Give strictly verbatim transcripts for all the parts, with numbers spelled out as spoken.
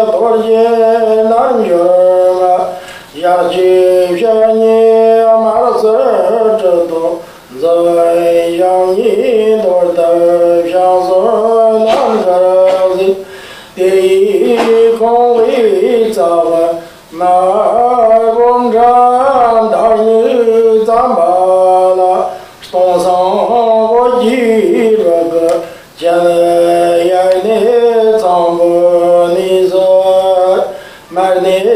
རྡོ་རྗེ་རྣལ་འབྱོར་མ། ཞལ་གཅིག་ཕྱག་གཉིས་དམར་སེར་སྤྲེལ་ཏོག་འཛིན། ཞབས་གཉིས་འདོར་དུ་ཞང་ཟུར་རྣམ་དཀར་གཟིགས། དེ་ཡི་ཁོང་བའི་རྩ་བར་དམར་པོ་འདྲ་མདའ་གཉིས་བརྩམས་པ་ལ། སྟོང་སང་འོད་ཀྱི་རི་གི་ཅན། གཡས་ནས་ཚངས་པའི་གནས་སུ། མར་ནས་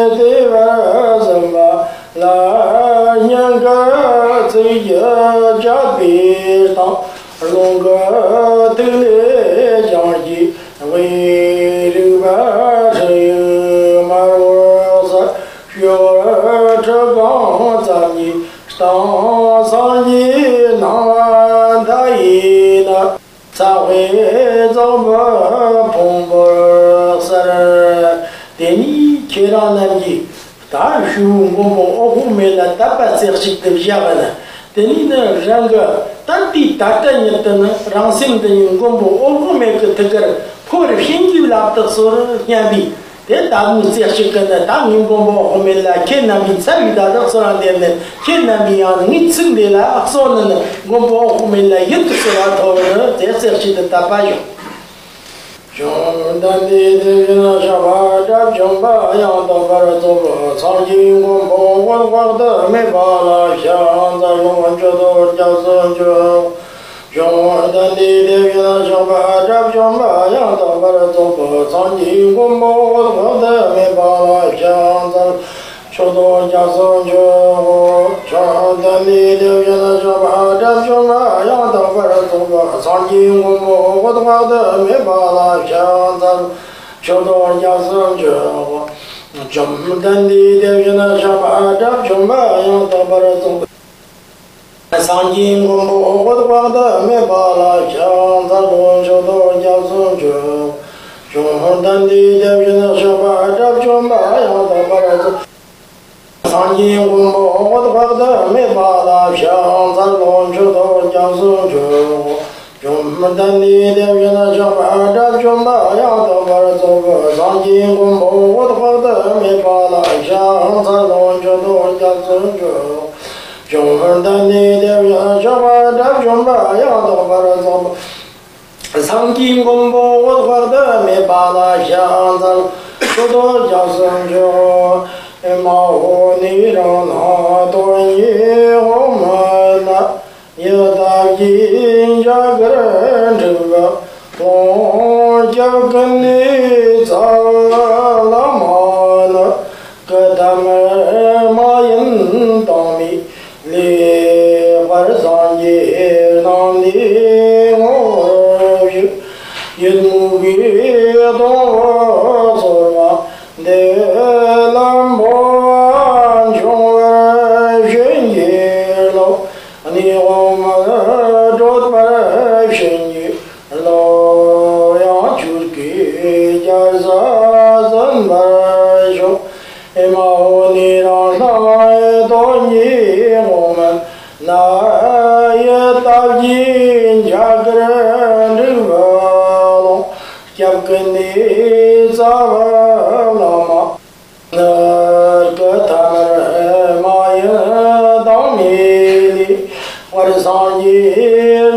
ལྟེ་བར་ཟིན་པ་ལ། སྙན་གི་ཚིག་བརྒྱད་བརྗོད་པའི་སྟེང་། རླུང་གི་ཐིག་ལེ་ལྗང་གུའི་དབུས། རིག་པ་ཁྲི་ཡི་དམར་པོ་སུ། གཤོག་ཁྲི་གང་ཙམ་གྱི་སྟེང་། སངས་རྒྱས་སྣང་བ་མཐའ་ཡས་ན། ཚངས་པའི་ཚངས་པའི་ཕུང་པོར་གསལ། དེ་ནས་ཁྱེད་རང་རྣམས་ཀྱིས་ད་ཞུ་བོ་མགོན་པོ་འོད་དཔག་མེད་ལ་དད་པ་རྩེ་གཅིག་ཏུ་བཞག་པ་ན། དེ་ནས་ནི་རང་གི་ད་ལྟའི་ད་ལྟ་ཉིད་དུ་ནི་རང་སེམས་འདི་ཉིད་མགོན་པོ་འོད་དཔག་མེད་ཀྱི་ཐུགས་ཀར་འཁོར་བར་བྱིན་གྱིས་བརླབ་ཏུ་གསོལ་སྙམ་པའི། དེ་ལྟ་བུའི་རྩེ་གཅིག་གིས་ནི་ད་ངས་མགོན་པོ་འོད་དཔག་མེད་ལ་ཁྱེད་རྣམ་པའི་ཚབ་བྱས་ད་ལྟ་གསོལ་ར་འདེབས་ནས། ཁྱེད་རྣམ་པས་ཡང་ངའི་ཚིག་འདི་ལ་གསོལ་ནས་ནི་མགོན་པོ་འོད་དཔག་མེད་ལ་ཡིད་དུ་གསོལ་བ་ཐོབ་པར་དེ་རྩེ་གཅིག་ཏུ་དད་པ་ཡོད། བཅོམ་ལྡན་འདས་དེ་བཞིན་གཤེགས་པ་དགྲ་བཅོམ་པ་ཡང་དག་པར་རྫོགས་པའི་སངས་རྒྱས་མགོན་པོ་འོད་དཔག་ཏུ་མེད་པ་ལ་ཕྱག་འཚལ་ལོ། མཆོད་དོ། སྐྱབས་སུ་མཆིའོ། བཅོམ་ལྡན་འདས་དེ་བཞིན་གཤེགས་པ་དགྲ་བཅོམ་པ་ཡང་དག་པར་རྫོགས་པའི་སངས་རྒྱས་མགོན་པོ་འོད་དཔག་ཏུ་མེད་པ་ལ་ཕྱག་འཚལ། མཆོད་དོ། སྐྱབས་སུ་མཆིའོ། བཅོམ་ལྡན་འདས་དེ་བཞིན་གཤེགས་པ་དགྲ་བཅོམ་པ་ཡང་དག་པར་རྫོགས་པའི་སངས་རྒྱས་མགོན་པོ་འོད་དཔག་ཏུ་མེད་པ་ལ་ཕྱག་འཚལ། མཆོད་དོ། སྐྱབས་སུ་མཆིའོ། བཅོམ་ལྡན་འདས་དེ་བཞིན་གཤེགས་པ་དགྲ་བཅོམ་པ་ཡང་དག་པར་རྫོགས་པའི་སངས་རྒྱས་མགོན་པོ་འོད་དཔག་ཏུ་མེད་པ་ལ་ཕྱག་འཚལ་ལོ། མཆོད་དོ། སྐྱབས་སུ་མཆིའོ། བཅོམ་ལྡན་འདས་དེ་བཞིན་གཤེགས་པ་དགྲ་བཅོམ་པ་ཡང་དག་པར་རྫོགས། སངས་རྒྱས་མགོན་པོ་འོད་དཔག་ཏུ་མེད་པ་ལ་ཕྱག་འཚལ་ལོ། མཆོད་དོ། སྐྱབས་སུ་མཆིའོ། བཅོམ་ལྡན་འདས་དེ་བཞིན་གཤེགས་པ་དགྲ་བཅོམ་པ་ཡང་དག་པར་རྫོགས་པའི་སངས་རྒྱས་མགོན་པོ་འོད་དཔག་ཏུ་མེད་པ་ལ་ཕྱག་འཚལ་ལོ། མཆོད་དོ། སྐྱབས་སུ་མཆིའོ། བཅོམ་ལྡན་འདས་དེ་བཞིན་གཤེགས་པ་དགྲ་བཅོམ་པ་ཡང་དག་པར་རྫོགས་པའི་སངས་རྒྱས་མགོན་པོ་འོད་དཔག་ཏུ་མེད་པ་ལ་ཕྱག་འཚལ། མཆོད་དོ། སྐྱབས་སུ་མཆིའོ། ཨེ་མ་ཧོ། ནི་རང་སྣང་སྟོང་ཉིད་འོག་མིན་ན། ཡི་དྭགས་ཀྱི་འཇའ་གུར་འཁྲིགས་པའི་ཀློང་། སྐྱབས་ཀུན་ནས་རྩ་བ་བླ་མ་ནི། སྐུ་ཐ་མལ་མ་ཡིན་དྭངས་མའི་ལུས། དཔལ་སངས་རྒྱས་རྣམས་འདིའི་ངོ་བོར་བཞུགས། ཡིད་མུག་གི་སྡོང་བུ་ཚོར་བ་འདི། ལམ་འཕོ་བ་འབྱུང་བར་བྱིན་གྱིས་རློབས། གནས་འོག་མིན་བགྲོད་པར་བྱིན་གྱིས་རློབས། ཡང་ཆོས་ཀྱི་རྒྱལ་ས་ཟིན་པར་ཤོག། ཨེ་མ་ཧོ། ནི་རང་སྣང་སྟོང་ཉིད་འོག་མིན་ན། ཡི་དྭགས་ཀྱི་འཇའ་གུར་འཁྲིགས་པའི་ཀློང་། སྐྱབས་ཀུན་ནས་རྩ་བ་བླ་མ་ནི། སྐུ་ཐ་མལ་མ་ཡིན་དྭངས་མའི་ལུས། དཔལ་སངས་རྒྱས་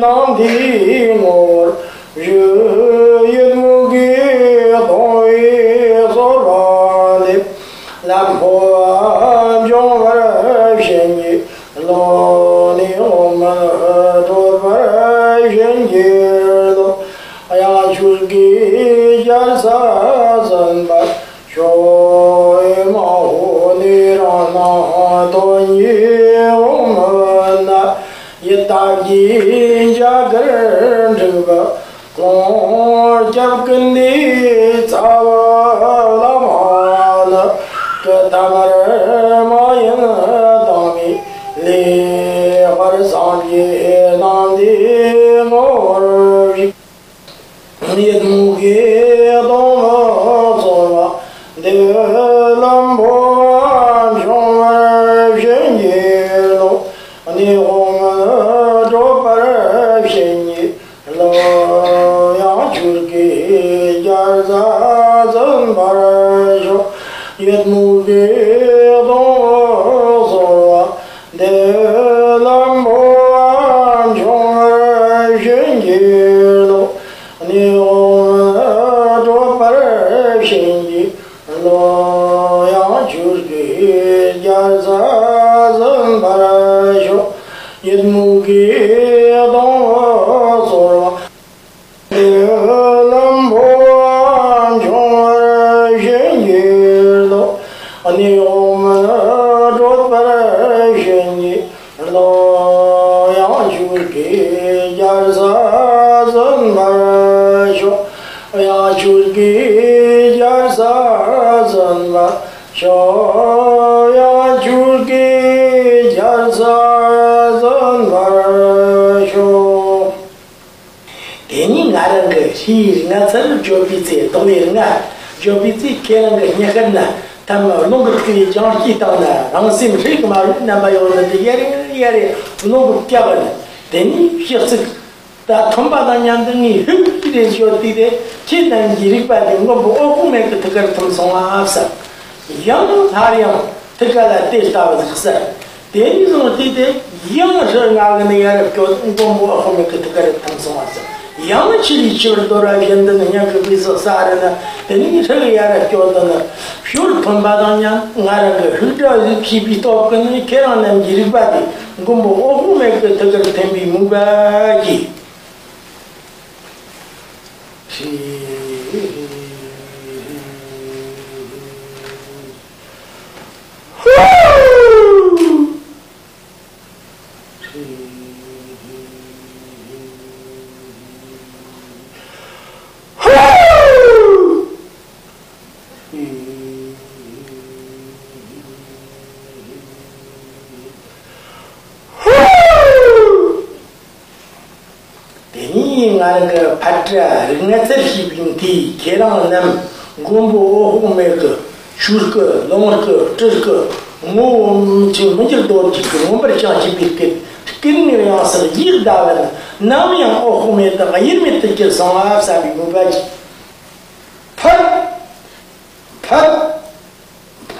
རྣམས་འདིའི་ངོ་བོར་བཞུགས། ཡིད་མུག་གི་སྡོང་བུའི་ཚོར་བ་འདི། ལམ་འཕོ་བ་འབྱུང་བར་བྱིན་གྱིས་རློབས། གནས་འོག་མིན་བགྲོད་པར་བྱིན་གྱིས་རློབས། ཡང་ཆོས་ཀྱི་རྒྱལ་ས་ཟིན་པར་ཤོག། ཨེ་མ་ཧོ། ནི་རང་སྣང་སྟོང་ཉིད་འོག་མིན་ན། ཡི་དྭགས་ཀྱི་འཇའ་གུར་འཁྲིགས་པའི་ཀློང་། སྐྱབས་ཀུན་ནས་རྩ་བ་བླ་མ་ནི། སྐུ་ཐ་མལ་མ་ཡིན་དྭངས་མའི་ལུས། དཔལ་སངས་རྒྱས་རྣམས་འདིའི་ངོ་བོར་བཞུགས། ཡིད་མུག་གི་སྡོང་བུ་ཚོར་བ་འདི། ལམ་འཕོ་བ་འབྱུང་བར་བྱིན་གྱིས་རློབས། གནས་འོག་མིན་བགྲོད་པར་བྱིན་གྱིས་རློབས། ཡང་ཆོས་ཀྱི་རྒྱལ་ ཟིན་པར་ཤོག་ཡིད་མུག་གི་སྡོང་བུ་ཚོར་བ། འདི་ལམ་བུ་བ་འབྱུང་བར་བྱིན་གྱིས་རློབས། ནད་འོ་མ་སྐྲོད་པར་བྱིན་གྱིས་རློབས། ཡང་ཆོས་ཀྱི་རྒྱལ་ས་ཟིན་པར་ཤོག་ཡིད་མུག་གི་སྡོང་བུ་ཚོར་བ། ལམ་བུ་བ་འབྱུང་བར་བྱིན་གྱིས་རློབས། ནད་འོ་མ་སྐྲོད་པར་བྱིན་གྱིས་རློབས། ཡང་ཆོས་ཀྱི་རྒྱལ་ས་ཟིན་པར་ཤོག་ཡང་ཆོས་ཀྱི་རྒྱལ་ས་ཟིན་པར་ཤོག་ཡང་ཆོས་ཀྱི་རྒྱལ་ས་ཟིན་པར་ཤོག་དེ་ནས་ང་རང་གི་ཤེས་ཡོན་ལྔ་ཚར་བརྗོད་པའི་ཚེ། རྡོག་ལེ་ལྔ་བརྗོད་པའི་ཚེ། ཁྱེད་རང་གི་སྙིང་ཁར་ན་ཐལ་མོ་རླུང་གི་ཐིག་ལེ་རྒྱང་སྐྱོད་བཏང་ན། རང་སེམས་རིག་མ་རུང་རྣམ་པ་ཡོད་ནི་དེ་ཡར་ཡར་རླུང་གིས་བཀྱགས་ནས། དེ་ནས་ཕྱི་ཚིག་ད་ཐོན་པ་དང་མཉམ་དུ་ངས་ཧུབ་ཀྱིས་རེ་བརྗོད་དུས་དེ། ཁྱེད་རྣམས་ཀྱི་རིག་པ་དེ་མགོན་པོ་འོད་དཔག་མེད་ཀྱི་ཐུགས་ཀར་ཐིམ་སོང་བ་བསམ། ཡང་སླར་ཡང་ཐུགས་ཀ་ལ་དེ་ལྟ་བུ་ཟིག་གསལ། དེ་ནས་བཟུང་སྟེ་དེ་ཡང་ཕྱིར་ང་གི་ནི་ཡར་བསྐྱོད། མགོན་པོ་འོད་དཔག་མེད་ཀྱི་ཐུགས་ཀར་ཐིམ་སོང་བ་ཟེར། ཡང་ཆུ་ལས་ཆུ་བུར་དོར་བ་བཞིན་དུ་ནི་སྙིང་གི་དབུས་སུ་ས་རུ་ནི། དེ་ནས་ཕྱིར་ཡར་བསྐྱོད་དུ་ནི་ཞོར་ཐོན་པ་དང་མཉམ། ང་རང་གི་ཧུག་སྒྲ་ཟིག་ཤེས་པའི་སྟོབས་ཀྱིས་ནི་ཁྱེད་རང་རྣམས་ཀྱི་རིག་པ་དེ་མགོན་པོ་འོད་དཔག་མེད་ཀྱི་ཐུགས་ཀར་ཐིམ་པའི་མོས་པ་གྱིས། དེ་ནས་ང་རང་གི་ཕ་སྤྲེལ་རིགས་ལྔ་ཚར་ཤེས་པའི་མཐུས། ཁྱེད་རང་རྣམས་མགོན་པོ་འོད་དཔག་མེད་ཀྱི་ཆོས་སྐུ་ལོངས་སྐུ་སྤྲུལ་སྐུ་ངོ་བོ་ཆེན་མི་འགྱུར་རྡོ་རྗེ་གི་མངོན་པར་བྱང་ཆུབ་པའི་སྐུ། སྐུ་ལྔའི་དབྱིངས་སུ་ཡེ་བདའ་བ་ནི་ནམ་ཡང་འོད་དཔག་མེད་དང་དབྱེར་མེད་དུ་གྱུར་སོང་བ་བསམ་པའི་མོས་པ་གྱིས། ཕར། ཕར།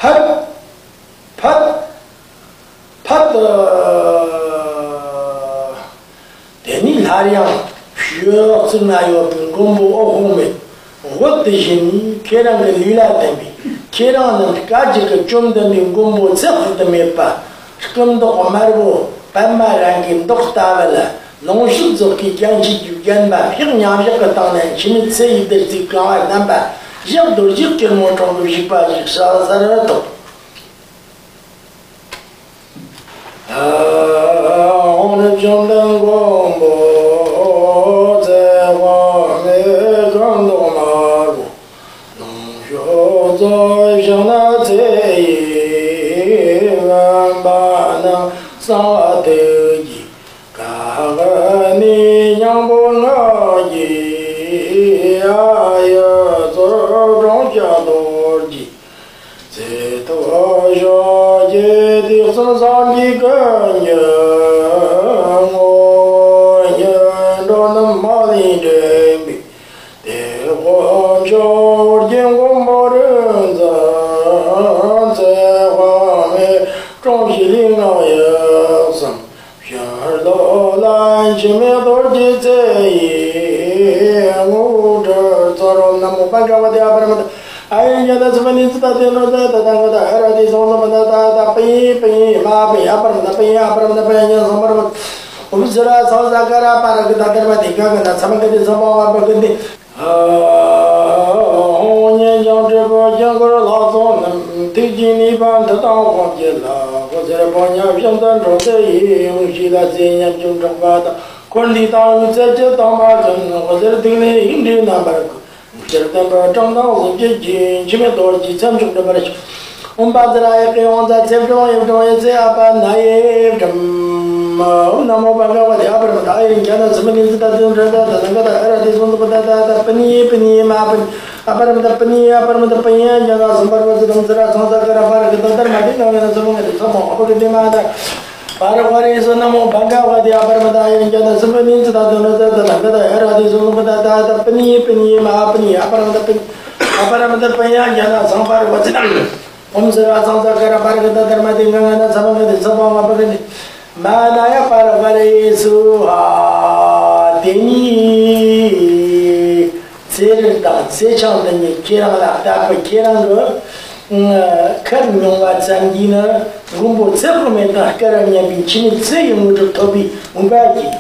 ཕར། ཕར། ཕར། དེ་ནས་སླར་ཡང་ཕྱོགས་གཅིག་ན་ཡོད་པའི་མགོན་པོ་འོད་དཔག་མེད་འོད་དེ་བཞིན་ནི་ཁྱེད་རང་གི་ལུས་ལ་ལྡན་པའི། ཁྱེད་རང་རྣམས་བཀའ་བརྒྱུད་ཀྱི་བཅོམ་ལྡན་འདས་མགོན་པོ་ཚེ་དཔག་ཏུ་མེད་པ་སྐུ་མདོག་དམར་པོ་པདྨ་རཱ་གའི་མདོག་ལྟ་བུ་ལ། ལོངས་སྤྱོད་རྫོགས་ཀྱི་རྒྱན་གྱིས་བརྒྱན་པ་ཕྱག་མཉམ་བཞག་གི་སྟེང་ན་འཆི་མེད་ཚེ་ཡི་བདུད་རྩིས་གང་བ་རྣམ་པ་བཞི། རྡོ་རྗེ་སྐྱིལ་མོ་ཀྲུང་གིས་བཞུགས་པ་ཞིག་ས་སར་ཐོབ། ཨ་ཧོ། བཅོམ་ལྡན་མགོན་པོ་ཚེ་དཔག་མེད་སྐུ་མདོག་དམར་པོ། ལོངས་སྤྱོད་རྫོགས་བཞག་ན་ཚེ་ཡི་བུམ་པ་རྣམས་གསང་བ་ཐུགས་ཀྱི་ག་ག་ནི་སྙིང་པོ་ལྔ་ཡི། ཨ་ཡི་ཚུལ་འབྲོང་ཆགས་རྡོ་རྗེ། ཚེ་ཐོབ་ཕྱོགས་ཀྱི་དུས་གསུམ་སངས་རྒྱས་ཀུན་གྱི་ངོ་བོ་ཉིད། འགྲོ་རྣམས་མ་ལུས་འདྲེན་པའི་དེ་དཔག་མཆོག་ཨོ་རྒྱན་མགོན་པོ་རིག་འཛིན། ཚེ་དཔག་མེད་ཀྲུང་གི་ལུས་ངག་ཡིད་གསུམ། ཕྱིར་ལོག་ལ་འཆི་མེད་རྡོ་རྗེ་ཚེ་ཡི་དངོས་གྲུབ་སྩོལ། ན་མོ་བྷ་ག་བ་ཏེ། ཨ་པ་ར་མ་ཏ། ཨ་ཡེ་ཉ་ཏ་ཙི་པ་ནི་ཙི་ཏ་ཏེ་ནོ་ཏ་ཏ་ཏ་ག་ཏ་ཧ་ར་ཏེ་སོང་ཙི་པ་ཏ་ཏ་ཏ་པ་ཡེ་པ་ཡེ་མ་པ་ཡེ། ཨ་པ་ར་མ་ཏ་པ་ཡེ། ཨ་པ་ར་མ་ཏ་པ་ཡེ། ཉ་སོང་པ་ར་མ། ཨོ་ཛི་ར་སོང་ས་ཀ་ར་པ་ར་གི་ཏ་ཏ་ར་པ་ཏེ་ག་ག་ན་ཚ་མ་ག་ཏེ་ཚ་པ་བ་པ་གི་ཏེ། ཨ་ཧོ། ཉན་ཅིང་སྤྲུལ་པའི་དཀྱིལ་འཁོར་ལྷ་ཚོགས་རྣམས། ཐུགས་ཀྱི་ནུས་པ་མཐུ་དང་དབང་གྱི་ལྷ། འོད་ཟེར་ཕོ་ཉ་བཞིན་དུ་འཕྲོ་མཐུད་ཡིད་འོང་ཞིང་ལ། ཚེ་ཉམ་ཆུང་དྲེགས་པ་དག་འཁོར་འདས་དང་བའི་ཚེ་ཕྱི་དང་མ་ཟིན། འོད་ཟེར་ཐིག་ལེ་ཡིད་འདྲའི་རྣམ་པར་འཁོར། སྤྱིར་བསྟན་པའི་དྲང་དང་གཟུགས་ཀྱི་རྒྱན། འཆི་མེད་རྡོ་རྗེའི་ཚེ་མཆོག་འགྲུབ་པར་ཤོག། ཨོཾ་བཛྲ་ཡེ་ཀེ་ཡང་ཛ་ཚེ་སྒྲོན་ཡེ་སྒྲོན་ཡེ་ཚེ་ཨ་པ་ན་ཡེ་སྒྲོན། ཨོཾ་ན་མོ་བྷ་ག་བ་ཏེ། ཨ་པ་ར་མ་ཏ། ཨ་ཡེ་ཉ་ཏ་ཙི་པ་ནི་ཙི་ཏ་ཏེ་ནོ་ཏ་ཏ་ཏ་ན་ག་ཏ་ཧ་ར་ཏེ་སོང་ཙི་པ་ཏ་ཏ་ཏ་པ་ནི་པ་ནི་མ་པ་ནི། ཨ་པ་ར་མ་ཏ་པ་ནི། ཨ་པ་ར་མ་ཏ་པ་ཡེ། ཉ་ག་སོང་པ་ར་པ་ཙི་དང་ཙི་ར་སོང་ས་ཀ་ར་པ་ར་གི་ཏ་ཏ་ར་མ་ཏེ་ན་ག་ན་ཙི་མོ་ང་ཏེ་ཚ་མོ་ཨ་པ་གི་ཏེ་མ་ཏ། པ་ར་པ་རེ་སོ། ན་མོ་བྷ་ག་བ་ཏེ། ཨ་པ་ར་མ་ཏ། ཨ་ཡེ་ཉ་ཏ་ཙི་པ་ནི་ཙི་ཏ་ཏེ་ནོ་ཏ་ཏ་ཏ་ན་ག་ཏ་ཧ་ར་ཏེ་སོང་ཙི་པ་ཏ་ཏ་ཏ་པ་ནི་པ་ནི་མ་པ་ནི། ཨ་པ་ར་མ་ཏ་པ་ནི། ཨ་པ་ར་མི་ཏྲ་པུ་ཉ་ཡ་ན་ཚང་པ་ར་བ་ཙི་ན། ཨོམ་སེ་ར་ཚང་ས་ཀ་ར་པ་ར་ག་ད་དར་མ་ཏེ་ང་ང་ན་ཚ་བ་ང་ཏེ་ཚ་བ་ང་པ་ག་ནི། མ་ན་ཡ་པ་ར་པ་རེ་སུ་ཧ། དེ་ནི་ཚེ་རིལ་དང་ཚེ་ཆང་འདི་ཉིད་ཁྱེད་རང་ལ་བཏབ་པ། ཁྱེད་རང་གི་ཁར་མྱོང་བ་ཙམ་གྱིས་ནི་མགོན་པོ་ཚེ་དཔག་མེད་དང་སྐལ་བ་མཉམ་པའི་འཆི་མེད་ཚེ་ཡི་དངོས་གྲུབ་ཐོབ་པའི་འོས་པ་ཡིན།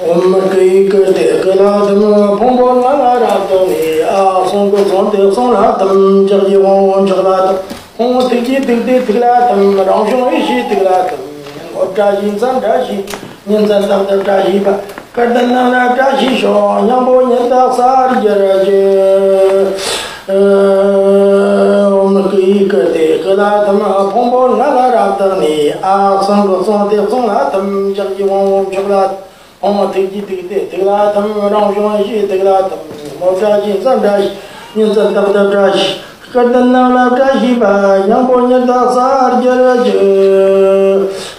ཨོཾ་ཀི་ཀི་ཏེ་ཀི་ལ་ཐུམ། ཕུང་པོ་ལྔ་ལ་རབ་བཏང་ནས། ཨ་གསུང་གི་གསུང་སྟེ་གསུང་ལ་ཐུམ། ལྕགས་ཀྱི་དབང་པོ་ལྕགས་ལ་ཐུམ། ཕུང་པོ་ཐིག་གི་ཐིག་སྟེ་ཐིག་ལ་ཐུམ། རང་བྱུང་ཡེ་ཤེས་ཐིག་ལ་ཐུམ། ལྷོ་བཀྲ་ཤིས་ཙན་བཀྲ་ཤིས། ཉིན་མཚན་རྟག་ཏུ་བཀྲ་ཤིས་པ། སྐལ་ལྡན་རྣམས་ལ་བཀྲ་ཤིས་ཤོག། སྙིང་པོ་ཉིད་དུ་གསལ་གྱུར་ཅིག། ཨོཾ་ཀི་ཀི་ཏེ་ཀི་ལ་ཐུམ། ཕུང་པོ་ལྔ་ལ་རབ་བཏང་ནས། ཨ་གསུང་གི་གསུང་སྟེ་གསུང་ལ་ཐུམ། ལྕགས་ཀྱི་དབང་པོ་མཆོག་ལ་ཐུམ། ཕུང་པོ་ཐིག་གི་ཐིག་སྟེ་ཐིག་ལ་ཐུམ། རང་བྱུང་ཡེ་ཤེས་ཐིག་ལ་ཐུམ། ལྷོ་བཀྲ་ཤིས་ཙན་བཀྲ་ཤིས། ཉིན་མཚན་རྟག་ཏུ་བཀྲ་ཤིས། སྐལ་ལྡན་རྣམས་ལ་བཀྲ་ཤིས་པ། སྙིང་པོ་ཉིད་དུ་གསལ་གྱུར་ཅིག།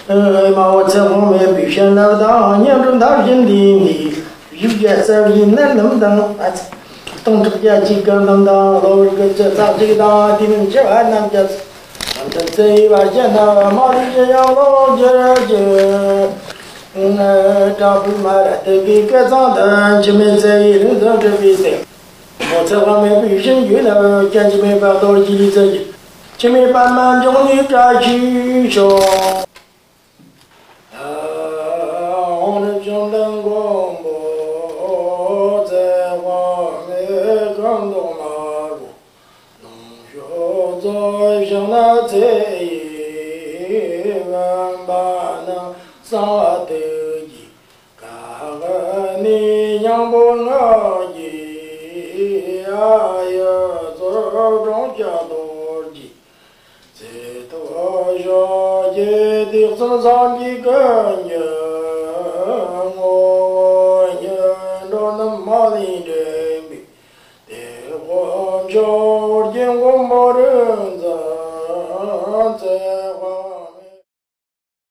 ཨེ་མ་འོད་ཚེ་དཔག་མེད་པའི་བྱིན་རླབས་དང་། བསྙེན་སྒྲུབ་མཐར་ཕྱིན་འདི་ནི། བཞུགས་བརྒྱད་རྩ་བཞིའི་ནད་རྣམས་དང་། སྟོང་ཕྲག་བརྒྱད་ཅུའི་སྐལ་རྣམས་དང་། གློ་བུར་རྒུད་ཚོད་ཚར་གཅིག་དང་། དུས་མིན་འཆི་བ་རྣམས་ཀྱང་། ཨ་ཏི་ཚེ་ཡི་བར་ཆད་རྣམས་མ་ལུས་ཅི་ཡང་ལོག་གྱུར་ཅིག། དྲག་པོའི་མ་ར་ཏི་ཀའི་སྐད་གསང་དུ། འཆི་མེད་ཚེ་ཡི་རིག་འཛིན་སྒྲུབ་པའི་ཚེ། མ་འོད་ཚེ་དཔག་མེད་པའི་བྱིན་གྱིས་བརླབས། སྐྱོན་ཅི་མེད་པ་རྡོ་རྗེའི་ཚུལ་གྱིས། འཆི་མེད་པདྨ་འབྱུང་གནས་བཀྲ་ཤིས་ཤོག། ཨོཾ་ནི་བཅོམ་ལྡན་མགོན་པོ་ཚེ་དཔག་མེད་སྐུ་མདོག་དམར་པོ། ནུབ་ཕྱོགས་རྫོགས་བྱང་ན་ཚེ་ཡི་བུམ་པ་ན། གསང་བ་ཐུགས་ཀྱི་ག་ནི་སྙིང་པོ་ལྔ་ཡི། ཨ་ཡི་ཙོག་ཀྲུང་ལྕགས་རྡོ་རྗེ། ཚེ་ཐོབ་ཕྱོགས་ཀྱི་དུས་གསུམ་སངས་རྒྱས་ཀུན་གྱི་ངོ་བོ་ཉིད། འགྲོ་རྣམས་མ་ལུས་འདྲེན་པའི་དེ་དགོངས་མཆོག། ཨོ་རྒྱན་མགོན་པོ་རིག་འཛིན་རྩེ།